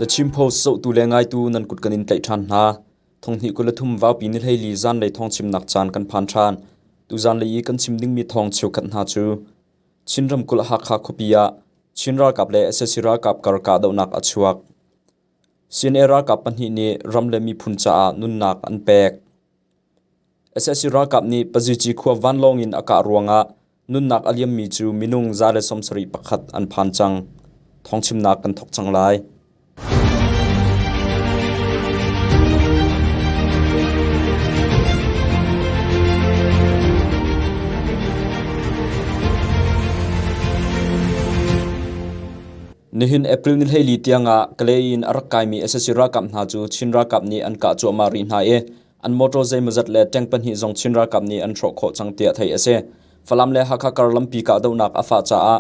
The Chin Post zohtu le ngaitu nan kut kan in tlaih ṭhan hna. Thonghnih 23 vaupi ni hleili zanlei thawngchimnak caan kan phan ṭhan. Tu zanlei i kan chim dingmi thawng cheukhat hna cu Chin ramkulh Hakha khuapi ah Chin ralkap le sac ralkap kar kahdohnak a chuak. CNA ralkap pahnih nih ram le miphun caah nunnak an pek. Sac ralkap nih Pazici khua vanlawng in a kah ruangah nunnak a liammi cu minung 171 an phan cang. Thawngchimnak kan thawk cang lai. Nihin April ni 14 tiangah Kalay in a rak kaimi sac ralkap hna cu Chin ralkap nih an kah cuahmah rih hna i an motor zeimawzat le tank pahnih zong Chin ralkap nih an hrawh khawh cang tiah theih a si. Falam le Hakha kar lampi kahdohnak a fah caah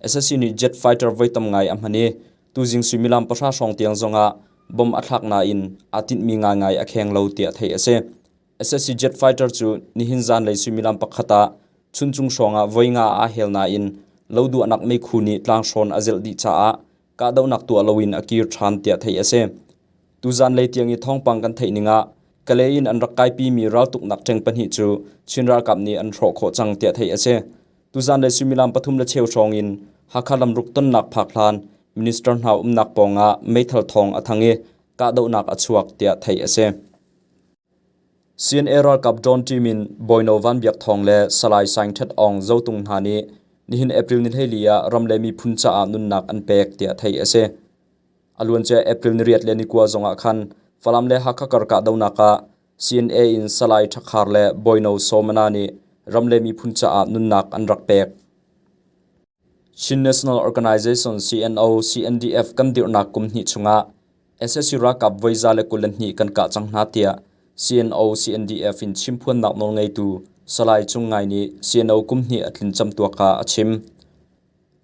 sac nih jet fighter voi tam ngai a hman i tuzing suimilam pahra hrawng tiang zongah bomb a thlak nain aa tinhmi ngaingai a kheng lo tiah theih a si. Sac jet fighter cu nihin zanlei suimilam pakhat ah chuncung hrawngah voi nga aa hel nain lo duahnak meikhu nih tlanghrawn a zelh dih caah kahdohnak tuah loin a kir ṭhan tiah theih a si. Tuzan lei tiang i thawngpang kan theih ning ah Kalay in an rak kaipimi raltuknak ṭeng pahnih cu Chin ralkap nih an hrawh khawh cang tiah theih a si. Tuzan lei suimilam pathum le cheu hrawng in Hakha lamruk tonnak phak hlan minister hna umnak pawng ah meithal thawng a thang i kahdohnak a chuak tiah theih a si. CNA ralkap drone team in Bawino Van Biak Thawng le Salai Saing Ṭhet Aung Zotung hna nih nihin April ni 14 ah ram le miphun caah nunnak an pek tiah theih a si. A luancia April ni riat le ni kua zongah khan Falam le Hakha kar kahdohnak ah CNA in Salai Ṭha Khar le Bawino Sawmana nih ram le miphun caah nunnak an rak pek. Chin National Organization CNO CNDF kan dirhnak kum hnih chungah sac ralkap voi 122 kan kah cang hna tiah CNO CNDF in chimphuannak nawlngeitu Salai Cung Ngai nih CNO kum hnih a tlin camtuak ah a chim.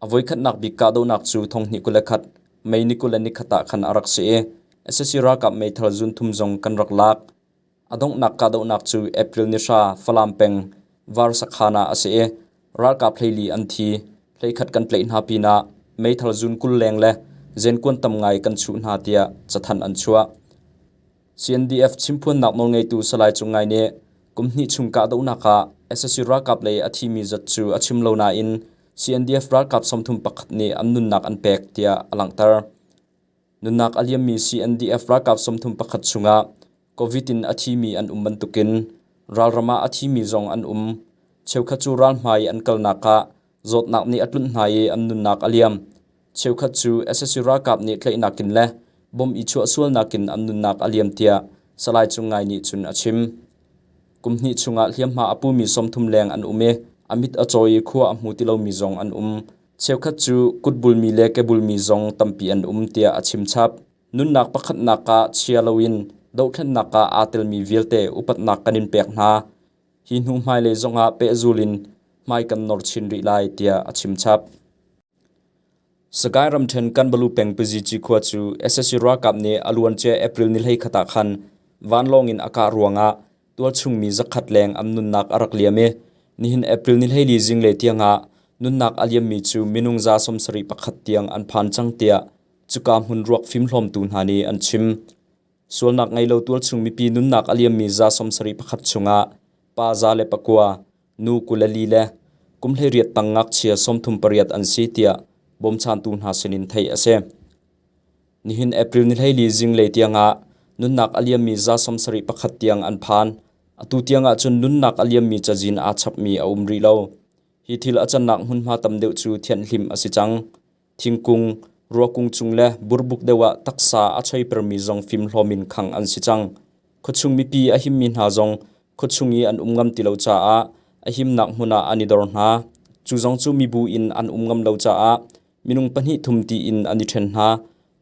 A voikhatnak bik kahdohnak cu thonghnih 21 May ni 21 ah khan a rak si i sac ralkap meithal zunthum zong kan rak lak. A donghnak kahdohnak cu April ni hra Falam peng Varsakhan ah a si i ralkap 14 an thi. 11 kan tlaih hna pinah meithal zun 20 leng le zenkuan tam ngai kan chuh hna tiah cathanh an chuah. CNDF chimphuannak nawlngeitu Salai Cung Ngai nih kum hnih chung kahdohnak ah sac ralkap lei a thimi zat cu a chim lo nain CNDF ralkap 31 nih an nunnak an pek tiah a langhter. Nunnak a liammi CNDF ralkap 31 chungah COVID in a thimi an um bantukin ralram ah a thimi zong an um. Cheukhat cu ralhmai an kalnak ah zawtnak nih a tlunh hna i an nunnak a liam. Cheukhat cu sac ralkap nih tlaihnak in le bom i chuah sualnak in an nunnak a liam tiah Salai Cung Ngai nih cun a chim. Kum hnih chungah hliamhma a pumi 30 leng an um i a mit a caw i khua a hmu ti lomi zong an um. Cheukhat cu kutbulmi le kebulmi zong tampi an um tiah a chim chap. Nunnak pakhatnak ah chia loin dohthlennak ah aa telmi vialte upatnak kan in pek hna. Hi hnu hmailei zongah pehzul in hmai kan nor chin rih lai tiah a chim chap. Sagaing ramṭhen Kanbalu peng Pazici khua cu sac ralkap nih a luancia April ni 11 ah khan vanlawng in a kah ruangah tualchung mi zakhat leng an nunnak a rak liam i nihin April ni 14 zinglei tiangah nunnak a liammi cu minung 71 tiang an phan cang tiah cuka hmun ruak fimhlawmtu hna nih an chim. Sualnak ngei lo tualchung mipi nunnak a liammi 71 chungah pa 109, nu 24 le kum 18 tang ngakchia 38 an si tiah bawmchantu hna sinin theih a si. Nihin April ni 14 zinglei tiangah nunnak a liammi 71 tiang an phan. Atu tiangah cun nunnak a liammi cazin aa chapmi a um rih lo. Hi thil a cannak hmunhma tam deuh cu thianhhlimh a si cang. Thingkung, ruakung cung le burbuk deuh ah taksa a choipermi zong fimhlawm in khangh an si cang. Khuachung mipi a himmi hna zong khuachung i an um ngam ti lo caah a himnak hmun ah an i dor hna. Cu zong cu mibu in an um ngam lo caah minung pahnih thum tiin an i ṭhen hna.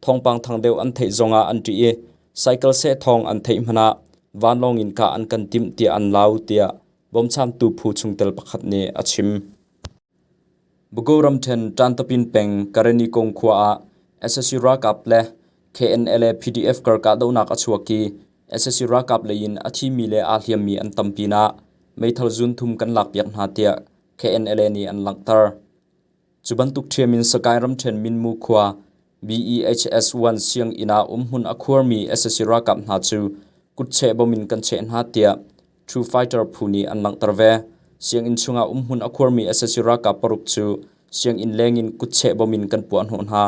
Thawngpang thang deuh an theih zongah an ṭih i cycle seh thawng an theih hmanh ah vanlawng in kah an kan timh tiah an lau tiah bawmchantu phu chungtel pakhat nih a chim. Bago ramṭhen Ṭantapin peng Kareni kong khua ah sac ralkap le KNLA PDF kar kahdohnak a chuak i sac ralkap lei in a thimi le aa hliammi an tam pinah meithal zun thum kan lakpiak hna tiah KNLA nih an langhter. Cu bantuk ṭhiam in Sagaing ramṭhen Minmu khua BEHS-1 sianginn ah umhmun a khuarmi sac ralkap hna cu kutcheh bom in kan cheh hna tiah True Fighter phu nih an langhter ve. Sianginn chungah umhmun a khuarmi sac ralkap paruk cu sianginn leng in kutcheh bom in kan puahhnawh hna.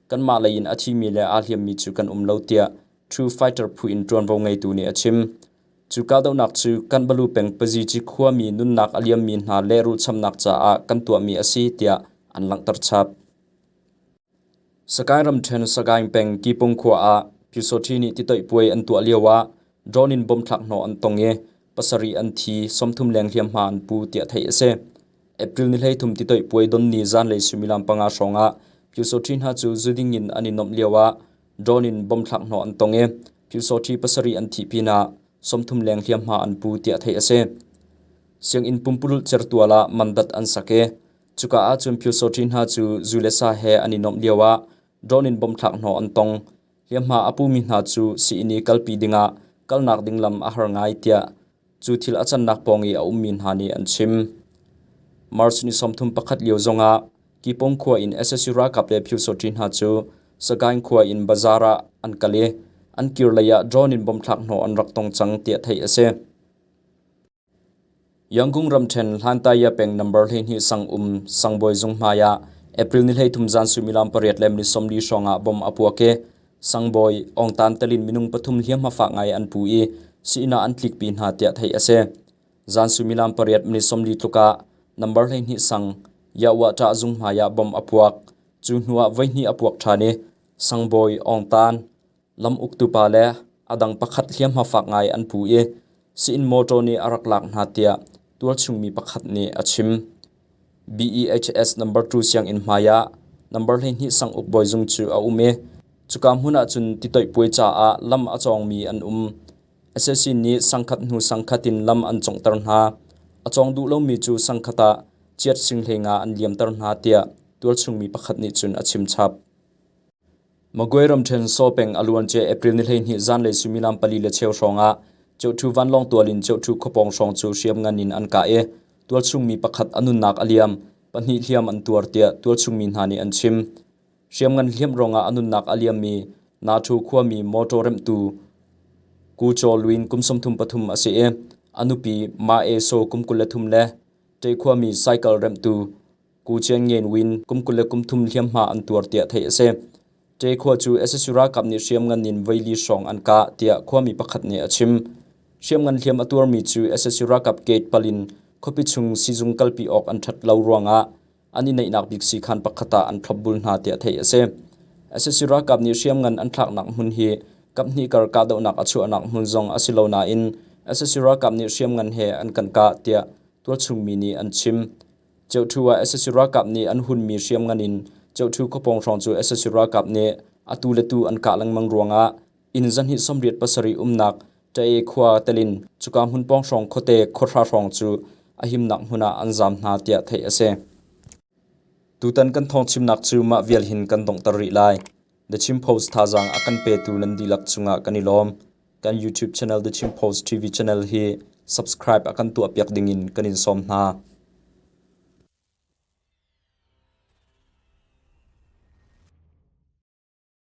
Kanmah lei in a thimi le aa hliammi cu kan um lo tiah True Fighter phu in ṭuanvo ngeitu nih a chim. Cu kahdohnak cu Kanbalu peng Pazici khuami nunnak a liammi hna lehrulh chamnak caah kan tuahmi a si tiah an langhter chap. Sagaing ramṭhen Sagaing peng Kipung khua ah Pyusawṭhi nih titoih puai an tuah lioah drone in bomb thlak hnawh an tong i pasarih an thi, 30 leng hliamhma an pu tiah theih a si. April ni 13 titoih puai don ni zanlei suimilam panga hrawngah Pyusawṭhi hna cu zuding in an i nuamh lioah drone in bomb thlak hnawh an tong i Pyusawṭhi pasarih an thih pinah 30 leng hliamhma an pu tiah theih a si. Sianginn pumpululh certual ah mandat an sak i Cuka ah cun Pyusawṭhi hna cu zu le sa he an i nuamh lioah drone in bomb thlak hnawh an tong. Hliamhma a pumi hna cu sii-inn i kalpi dingah kalnak ding lam a har ngai tiah cu thil a cannak pawng i a ummi hna nih an chim. March ni 31 lio zongah Kipong khua in sac ralkap le Pyusawṭhi hna cu Sagaing khua in bazaar ah an kal i an kir lei ah drone in bomb thlak hnawh an rak tong cang tiah theih a si. Yangon ramṭhen Hlantaya peng number 12 sang um Sangbawi zung hmai ah April ni 13 zan suimilam pariat le minute 40 hrawng ah bomb a puak i Sangbawi Aung Tan telin minung pathum hliamhma fak ngai an pu i sii-inn ah an tlikpi hna tiah theih a si. Zan suimilam pariat minute 40 tluk ah number 12 sang Yahwah ṭah zung hmai ah bomb a puak. Cu hnu ah voihnih a puak ṭhan i Sangbawi Aung Tan Lam uktu pa le a dang pakhat hliamhma fak ngai an pu i sii-inn mawṭaw nih a rak lak hna tiah tualchung mi pakhat nih a chim. BEHS number 2 sianginn hmai ah number 12 sang uk bawi zung cu a um i cuka hmun ah cun titoih puai caah lam a cawngmi an um. Sac nih sangkhat hnu sangkhat in lam an conghter hna. A cawng duh lomi cu sangkhat ah chiat sing hlei nga an liamter hna tiah tualchung mi pakhat nih cun a chim chap. Magway ramṭhen Saw peng a luancia April ni 12 zanlei suimilam 4:15 hrawngah Ceuṭhu vanlawng tual in Ceuṭhu khuapawng hrawng cu hriamngan in an kah i tualchung mi pakhat a nunnak a liam, pahnih hliam an tuar tiah tualchung mi hna nih an chim. Hriamngan hliamh ruangah a nunnak a liammi Nathu khuami motor remhtu Ku Chaw Lwin kum 33 a si i a nupi Ma E Saw kum 23 le Ṭe khuami cycle remhtu Ku Cian Ngen Win kum 23 hliamhma an tuar tiah theih a si. Ṭe khua cu sac ralkap nih hriamngan in voili hrawng an kah tiah khuami pakhat nih a chim. Hriamngan hliam a tuarmi cu sac ralkap gate pal in khuapi chung siizung kalpi awk an ṭhat lo ruangah an i neihnak bik siikhan pakhat ah an thlopbul hna tiah theih a si. Sac ralkap nih hriamngan an thlaknak hmun hi kaphnih kar kahdohnak a chuahnak hmun zong a si lo nain sac ralkap nih hriamngan he an kan kah tiah tualchung mi nih an chim. Ceuṭhu ah sac ralkap nih an hunmi hriamngan in Ceuṭhu khuapawng hrawng cu sac ralkap nih atu le tu an kah lengmang ruangah inn 287 umnak Ṭae khua telin cuka hmun pawng hrawng khuate khuahra hrawng cu a himnak hmun ah an zaam hna tiah theih a si. Tutan kan thawngchimnak cu mah vial hin kan donghter rih lai. The Chin Post thazaang a kan petu nan dihlak cungah kan i lawm. Kan YouTube channel The Chin Post TV channel hi subscribe a kan tuahpiak dingin kan in sawm hna.